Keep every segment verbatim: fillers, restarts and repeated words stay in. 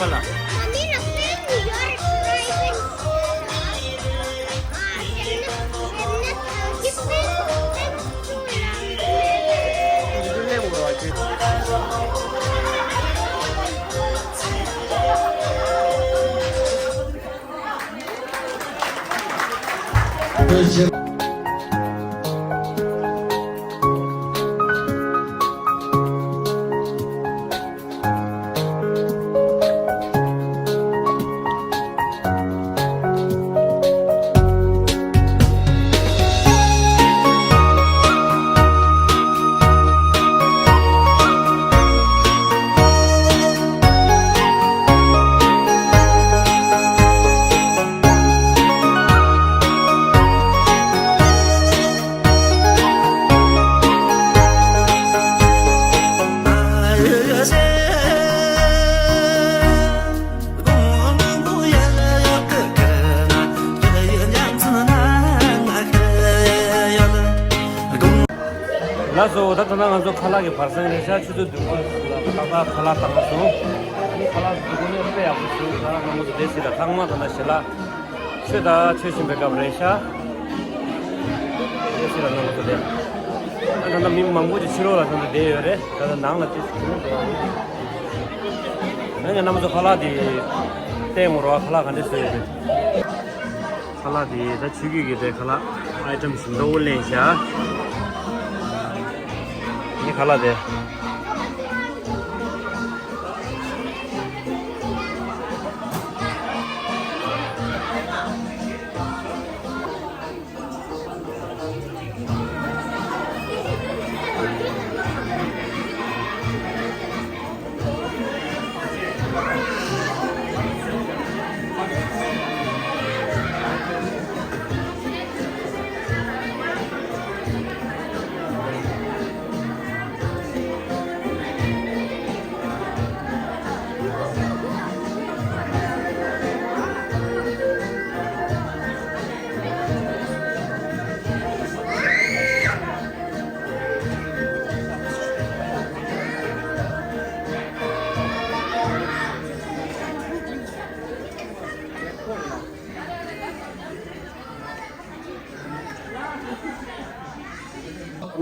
ལ། ལགས་སོ། ད་ད་ལྟ་ང་ཚོ་ཁ་ལག་གི་བར་གསེང་རེད་ཤག་ཆུ་ཚོད་བདུན་པ་ལ་ཏག་ཏག་ཁ་ལག་བཏང་སོང་། ཨ་ནི་ཁ་ལག་འདི་གོ་ནས་དཔེ་ཡག་པོ་བྱུང་། ད་ང་ཚོ་བསྡད་སྲིད་ལ། ཐེངས་མ་ད་ལྟ་ཞལ་ལག་མཆོད་ད་མཆོད་བཞིན་པའི་སྐབས་རེད་ཤག་བསྡད་སྲིད་ལ་ང་ཚོ་བསྡད། ད་ད་ལྟ་མི་མང་པོ་ཅིག་ཕྱི་ལོགས་ལ་ད་ལྟ་བསྡད་ཡོད་རེད། ད་ལྟ་ནང་ལ་ཅིག་ཞིག་འགྲོ་བ་རེད། ང་ངའི་རྣམ་པ་ཚོ་ཁ་ལག་འདི་བསྟན་དགོས་རེད་བ། ཁ་ལག་ག་འདྲ་བཟོས་ཡོད་རེད། ཁ་ལག་དེ་ད་ཆུ་རྒྱུས་ཀྱི་དེ་ཁ་ལག་ཨའི་ཊེམ་ཞིམ་ཏོག་ལེན་བྱ། ངའི་ཁ་ལག་དེ།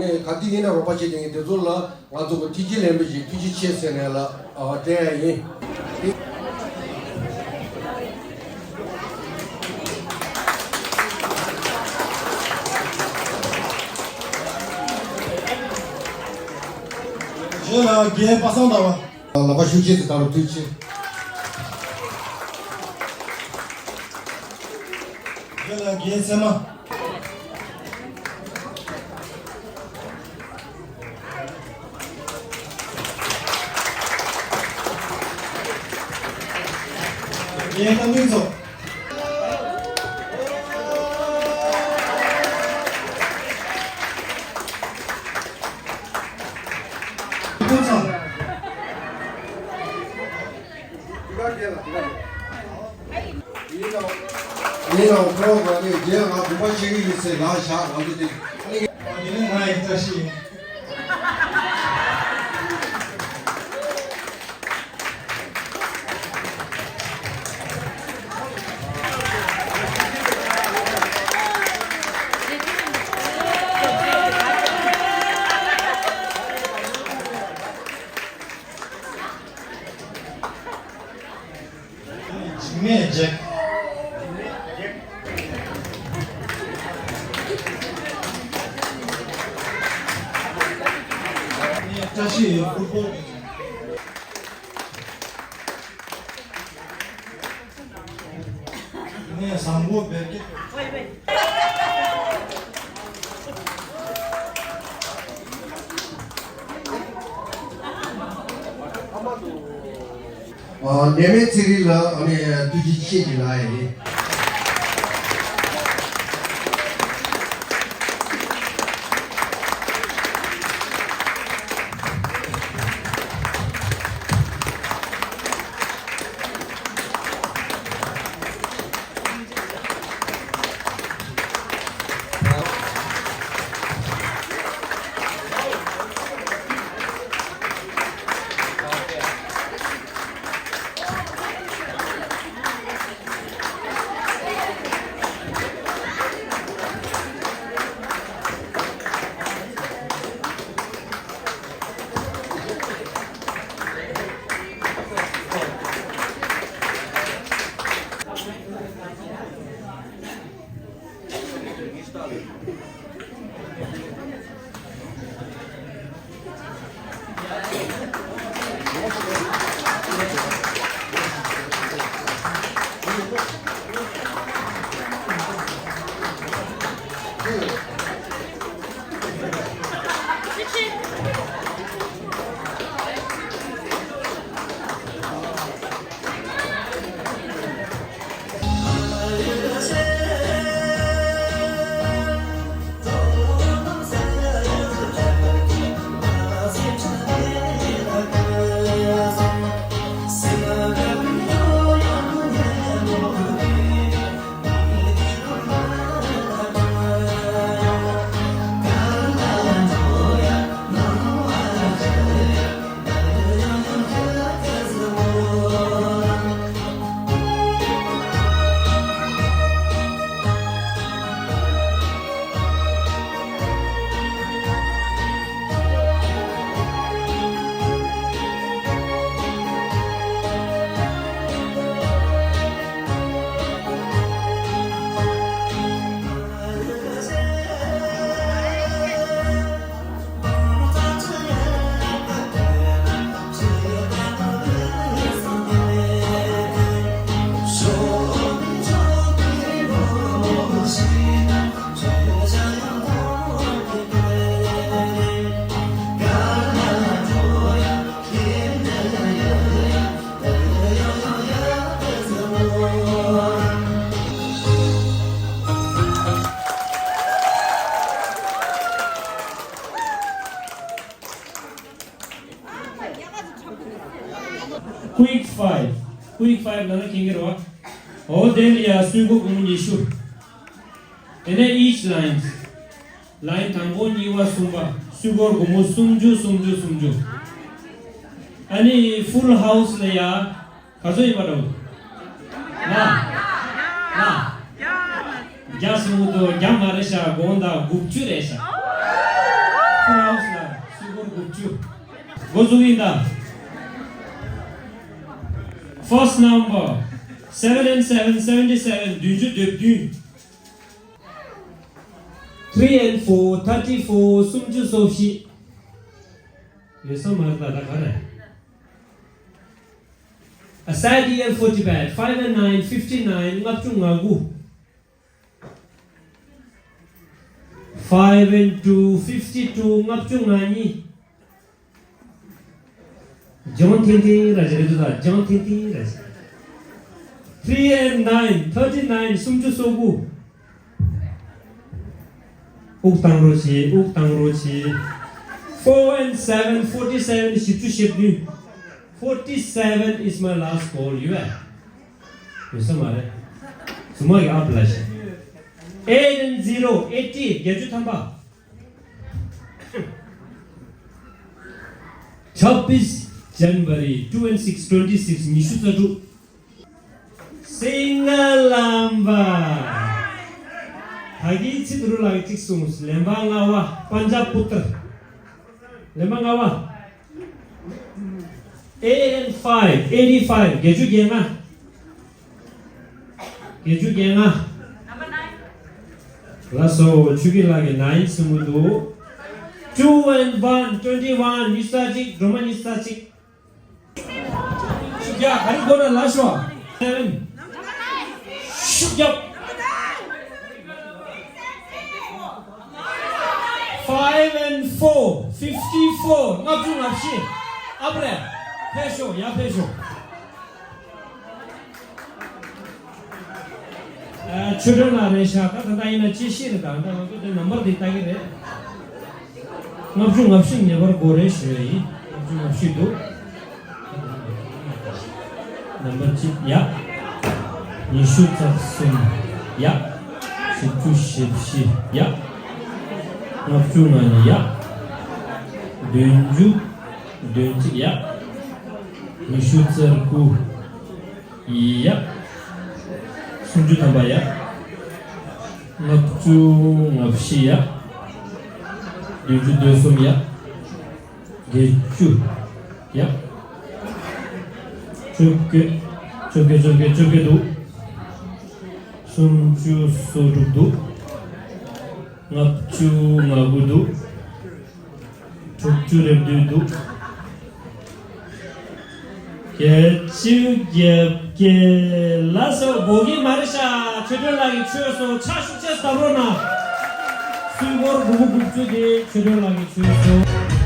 ནས་ག་དུས་ཡིན་ན་རོགས་པ་བྱེད་མཁན་དེ་ཚོ་ལ་ང་ཚོ་གི་ཐུགས་རྗེ་ལེགས་འབུལ་ཞིག་ཐུགས་རྗེ་ཆེ་ཟེར་ནས་ལ་སྤྲད་ཡ་ཡིན། ཞོལ་ལ་རྒན་པ་སངས་དང་བ། ལག་པ་ཤུགས་ཆེ་ཟེར་ད་རུང་ཐུགས་ཆེ། ཞོལ་ལ་རྒན་ཚེ་མ། རྒན་བཀའ་འདུན་ཚོ། ཡིན་ནའང་ཁོ་རང་ག་ནས་རྒྱལ་ང་དགོངས་པ་བཞེས་ཀྱི་ཡིན་ཟེར་ལགས་བཞག་ང་ཚོ་དེ། ཡིན་ན་ང་ཡི་བཀྲ་ཤིས་ཡིན། འཇིགས་མེད་ལྗགས། བཀྲ་ཤིས་ཡོད་ཕུར་ཕུར། ངས་བཟང་པོ་བེར་ཀེ། ཨ་ནས་མེད་ཚེ་རིང་ལ་ཨ་ནི་ཐུགས་རྗེ་ཆེ་ཞུ་ལ་ཡིན། Quick five. Quick five ལབ་ན་མཁྱེན་གྱི་རེད་བ། འོ་དེ་ལ་ཡ་སུས་སྒོར་སྒོར་མོ་ཉི་ཤུ། དེ་ནས་each line. Line དང་པོ་གཉིས་པ་གསུམ་པ་སུས་སྒོར་སྒོར་མོ་སུམ་ཅུ་སུམ་ཅུ་སུམ་ཅུ། ཨ་ནི་full house ལ་ཡ། ག་ཚོད་ཡིན་པ་འདྲ་བོ། ལ། ལ། བརྒྱ་གསུམ་དུ་བརྒྱ་མ་རེད་ཤག་དགོངས་དག་དགུ་བཅུ་རེད་ཤག Full house ལ་སུས་སྒོར་དགུ་བཅུ། འགོ་འཛུགས་ཡིན་ད། First number, seven and seven, seventy seven, བདུན་ཅུ་དོན་བདུན། Three and four, thirty four, སུམ་ཅུ་སོ་བཞི། ཡོད་ས་མ་རེད་ད། ད་ག་རེད། A sad year for Tibet, five and nine, fifty nine, ལྔ་བཅུ་ང་དགུ། Five and two, fifty two, ལྔ་བཅུ་ང་གཉིས། ལྗང་ཐིང་ཐིང་ར་ཞིག་རེད་འདུག་ད། ལྗང་ཐིང་ཐིང་ར་ཞིག Three and nine, thirty nine, སུམ་ཅུ་སོ་དགུ། དབུགས་བཏང་རོགས་བྱེད། དབུགས་བཏང་རོགས་བྱེད། Four and seven, forty seven, བཞི་བཅུ་ཞེ་བདུན། Forty seven is my last call. ཡོད་པས། ཡོད་ས་མ་རེད། གཟུགས་མ་གི་ཨབ་ལ་ཞིག Eight and zero, eighty, བརྒྱད་ཅུ་ཐམ་པ། Chapis January, two and six, twenty six, ཉི་ཤུ་རྩ་དྲུག་སིང་ག་ལམ་པ། ད་གིན་ཚེ་དུ་རུ་ལགས་ཀྱིས་གཅིག་གསུངས། ལེན་པ་ལྔ་པ་པན་ཇབ་པུ་ཏར། ལེན་པ་ལྔ་པ། Eight and five, eighty five, བརྒྱད་ཅུ་གྱ་ལྔ། བརྒྱད་ཅུ་གྱ་ལྔ། ལགས་སོ། ཆོས་སྐྱིད་ལགས་ཀྱིས་nine གསུང་གི་འདུག Two and one, twenty one, ཉི་ཤུ་རྩ་གཅིག་སྒྲོལ་མ་ཉི་ཤུ་རྩ་གཅིག་ཤུགས་རྒྱག་ག་རེ་དགོས་ན་ལབ་ཤོག Seven. ཤུགས་རྒྱབ། Five and four, fifty four, ལྔ་བཅུ་ང་བཞི། ཨབ་རེད། ཕེབས་ཤོག་ཡར་ཕེབས་ཤོག་ཨ། ཆོས་སྒྲོན་ལགས་རེད་ཤག་ད་ད་ལྟ་ཡིན་ན་ཅི་ཤེས་རེད། ད་ད་ང་ཚོ་དེ་ནམ་བར་དེ་ལྟ་གི་རེད། ལྔ་བཅུ་ང་བཞི་ངེས་པར་དགོས་རེད་ཞུ་ཡ་ཡིན། ལྔ་བཅུ་ང་བཞི་འདུག་ནམ་བར་གཅིག་ཡ། ཉི་ཤུ་རྩ་གསུམ་ཡ། བཞི་བཅུ་ཞེ་བཞི་ཡ། ལྔ་བཅུ་ང་གཉིས་ཡ། བདུན་ཅུ་དོན་གཅིག་ཡ། ཉི་ཤུ་རྩ་དགུ་ཡ། སུམ་ཅུ་ཐམ་པ་ཡ། ལྔ་བཅུ་ང་བཞི་ཡ། བདུན་ཅུ་དོན་གསུམ་ཡ། བརྒྱད་ཅུ་ཡ། བཅོ་བརྒྱད། བཅོ་བརྒྱད། བཅོ་བརྒྱད། བཅོ་བརྒྱད་འདུག་སུམ་ཅུ་སོ་དྲུག་འདུག་ལྔ་བཅུ་ང་དགུ་འདུག་དྲུག་ཅུ་རེ་བདུན་འདུག་བརྒྱད་ཅུ་གྱ་བརྒྱད། ལགས་སོ། འབོད་ཀྱི་མ་རེད་ཤག་ཆོས་སྒྲོན་ལགས་ཀྱི་ཆོས་སོ། ཕྱག་ཤུགས་ཆེ་བརྡབ་རོགས་གནང་། སུས་སྒོར་དགུ་དགུ་དགུ་བཅུ་དེ་ཆོས་སྒྲོན་ལགས་ཀྱི་ཆོས་སོ།